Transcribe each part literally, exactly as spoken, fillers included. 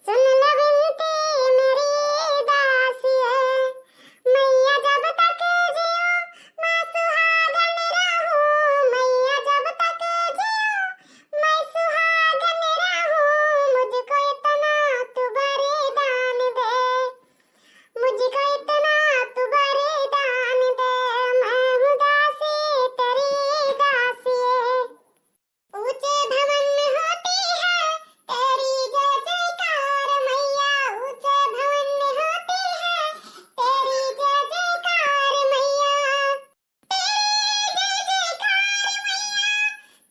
सुन ल विनती मेरी दासिए, मैया जब तक जियो मैं सुहागन रहूं, मैया जब तक जियो मैं सुहागन रहूं, मुझको इतना तू वरदान दे, मुझको इतना तू वरदान दे, मैं हूँ दासी तेरी दासिए। ऊंचे भवन में होती है तेरी जय जयकार मैया, ऊंचे भवन में होती है तेरी जय जयकार मैया, तेरी जय जयकार मैया,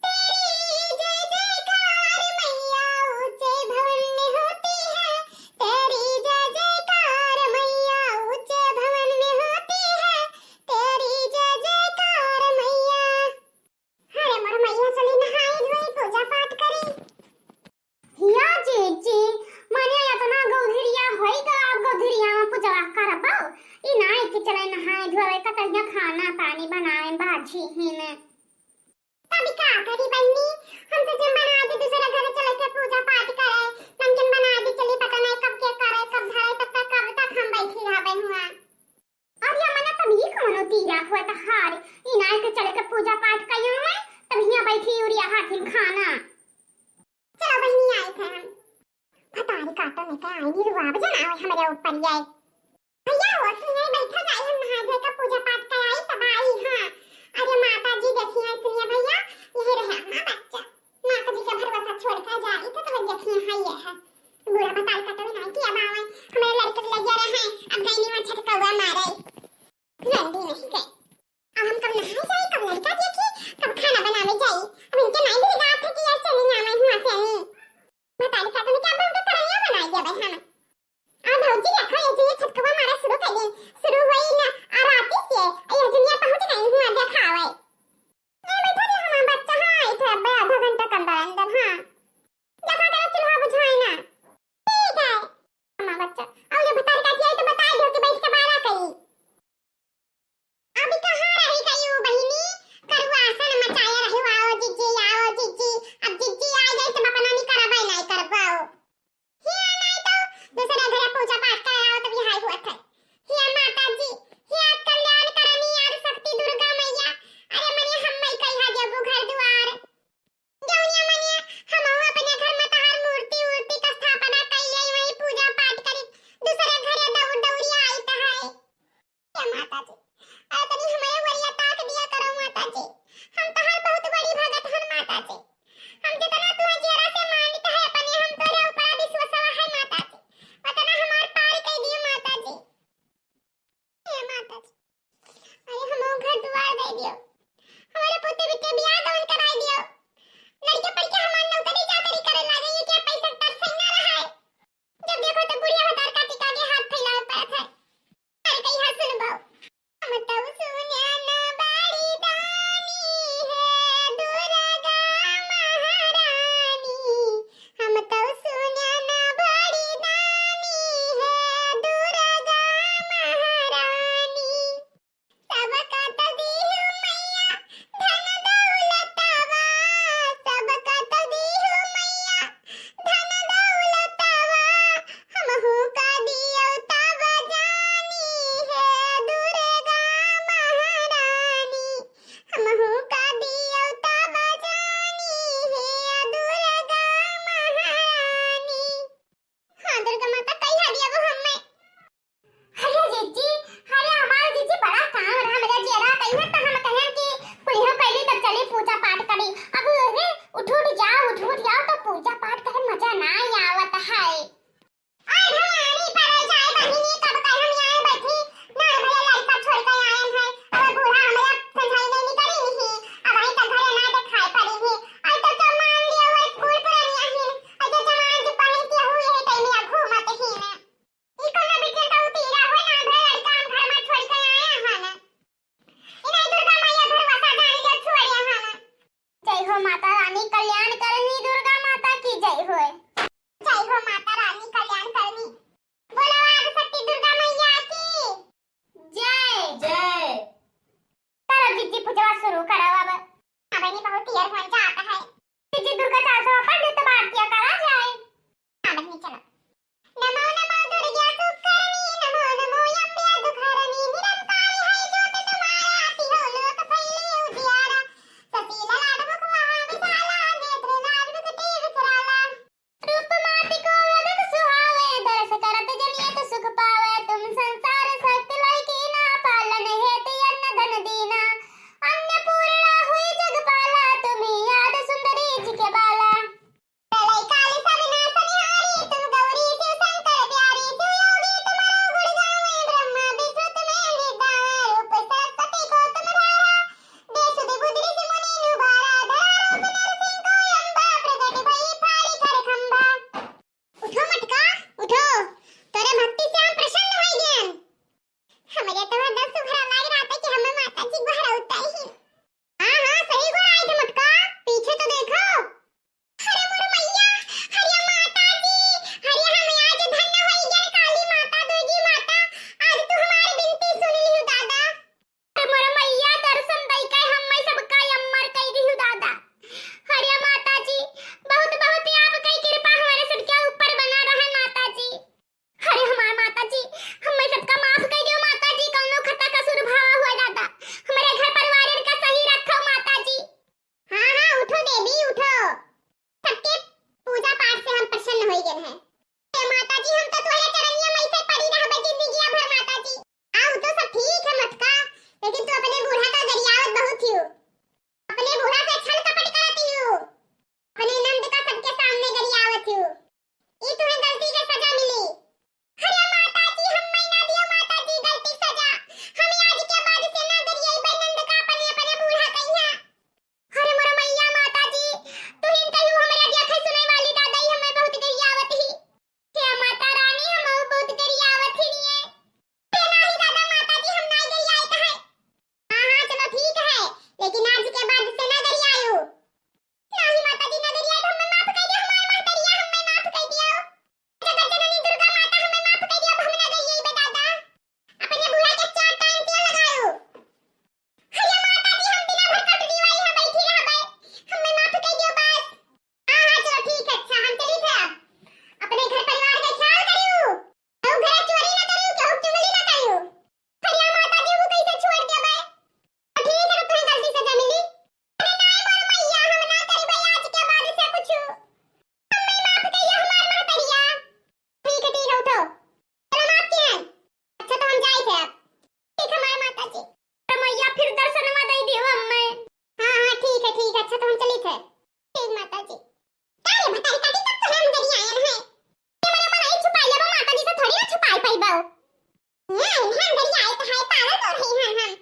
तेरी जय जयकार मैया, ऊंचे भवन में होती है तेरी जय जयकार मैया, ऊंचे भवन में होती है तेरी जय जयकार मैया। अरे मोर मैया, चली नहाई धोई, पूजा पाठ करी। हिया जीजी, मने इतना गौधरिया होई गा, अब गौधरिया में पूजवा करबो? ई नाई कि चले नहाए धोए, कतहिया खाना पानी बनाए बाझी ही ने। तभी का करी बहिनी, हम तो जब बना दे दूसरे घर चले के पूजा पाठ करे, नमकीन बना दे चली, पता नहीं कब के करे, कब धरे, तब तक, कब तक हम बैठी रहबे हुआ। अरे मने तब ई कौनो तीरा हुआ त हार, ई नाई के चले के पूजा पाठ कइयो में, तब हियां बैठी उरिया हाथिन खाना। चलो बहिनी, आई थे हम। भतारी काटो में के आई नी रुआब जनावे हमरे ऊपर ये। भैया हो, तू यहीं बैठा जाए, हम नहा धो के पूजा पाठ कर आई तब आई। हाँ, अरे माता जी देखिए, सुनिए भैया, यही रहे हमारा बच्चा। माता जी का भरोसा छोड़ के जाई तो, तो देखिए है ये है। बुरा बताई का तो नहीं कि अब आवे, हमारे लड़के लगे रहे, अब गई नहीं वहाँ छटकौआ मारे। नंदी नहीं गई। अब हम कब नहाए जाई, कब लड़का देखी, कब खाना बनावे जाई। अब इनके नहीं भी बात है कि यार चली ना मैं हुआ से नहीं। बताई का तो नहीं कि अब हमका करनिया बनाई देवे हम। आ भौजी देखो, ये जो ये छटकवा मारा शुरू कर दिन, शुरू हुई ना आ राती से, ये दुनिया पहुंच गई हुआ देखावे। ए, बैठा दे हमार बच्चा, हाँ, इधर अब्बे आधा घंटा के अंदर, अंदर, हाँ। देखा करो चूल्हा बुझाए ना। ठीक है। हमार बच्चा, और ये भतार काटी आई तो बता दियो कि बैठ के बारा करी। अभी कहाँ रही गई वो बहिनी? करुआ आसन मचाए रही, "आओ जीजी, आओ जीजी।" अब जीजी आ गई तो अपना नहीं करबे, नहीं करबो। हिया नाई तो दूसरे घरे पूजा पाठ करे आओ तब यहाँ हुआ था। हिया माता जी, हिया कल्याण करनी यार शक्ति दुर्गा मैया। अरे मने हम मई कहिया देबू घर दुआर। जौनिया मने हम अपने घर में तहार मूर्ति उर्ति का स्थापना कइले वही पूजा पाठ करी। दूसरे घरे दौड़ दौड़िया आई तहारे। हे माता जी, अरे तनी हमरे ओरिया ताक दिया करो माता जी। हम तहार बहुत बड़ी भगत हन माता जी। हम जितना तुहे जियरा से मानित है अपने, हम तोरे ऊपर विश्वास है माता जी। उतना हमार पार कर दियो माता जी। हे माता जी, अरे हमहू घर दुआर दे दियो। हमारे पोते बिटिया बियाह गवन कराई दियो। लड़के पढ़ के हमार नौकरी चाकरी करे लागे, ये क्या पैसा तरसैना रहा है। जब देखो तो बुढ़िया भतार काटी का आगे हाथ फैलावे पड़त है। अरे कहीं हाथ सुन बाऊ। हम तो सुन्या ना बड़ी दानी है दुर्गा महारानी। हम तो सुन्या ना बड़ी दानी है दुर्गा महारानी। सबका तो दीहू मैया धन दौलतवा, सबका तो दीहू मैया धन दौलतवा, हमहू का दियो तब जानी है दुर्गा महारानी, हमहू का दियो तब जानी है दुर्गा महारानी। हाँ दुर्गा माता, कहिया दिया वो हमें। अरे जीजी, अरे हमार जीजी बड़ा काम रहा, मेरा जियरा कहिया तो हम कहें कि कुलिया पहले तब चली पूजा पाठ करी। अब अरे उठ उठ जाओ, उठ उठ जाओ तो पूजा पाठ करे मजा ना ही आवत है। अरे भवानी परे जाए बहिनी, कब कहे हम यहाँ बैठी, ना भैया लड़का छोड़ के आए हैं, अब बूढ़ा हमरा संझाई नहीं करी नहीं, अब आई तो घरे ना दिखाई पड़ी नहीं, आई तो जब मान लिया वो स्कूल पुरानी आई, और जो जवान जो पहनती हुई है टाइम या घूमत ही ना। ई कौनो बिटिया का उतीरा होय ना, भले लड़का हम घर में छोड़ के आए हैं ना। ई नहीं दुर्गा मैया भरोसा जान के छोड़े हैं ना। जय हो माता रानी कल्याण करनी, दुर्गा माता की जय होय। जय हो माता रानी कल्याण करनी। बोलो आदि शक्ति दुर्गा मैया की। जय। जय। करो जीजी पूजवा शुरू करो अब। अब नहीं बहुत देर हो जाता है। बहू। हाँ, हम घरी आए तो है, पागल तो रही हम, हम।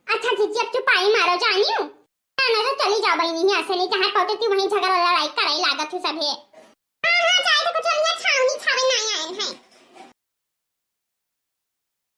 अच्छा जीजी, अब चुपाई मारो जानियो। ना, ना, तो चली जाओ बहिनी, यहाँ से नहीं, जहाँ पहुँचे थी वहीं झगड़ा लड़ाई करे लागत हो सभे। हाँ, हाँ, जाए तो कुछ हम यहाँ छावनी छावे ना आए हैं।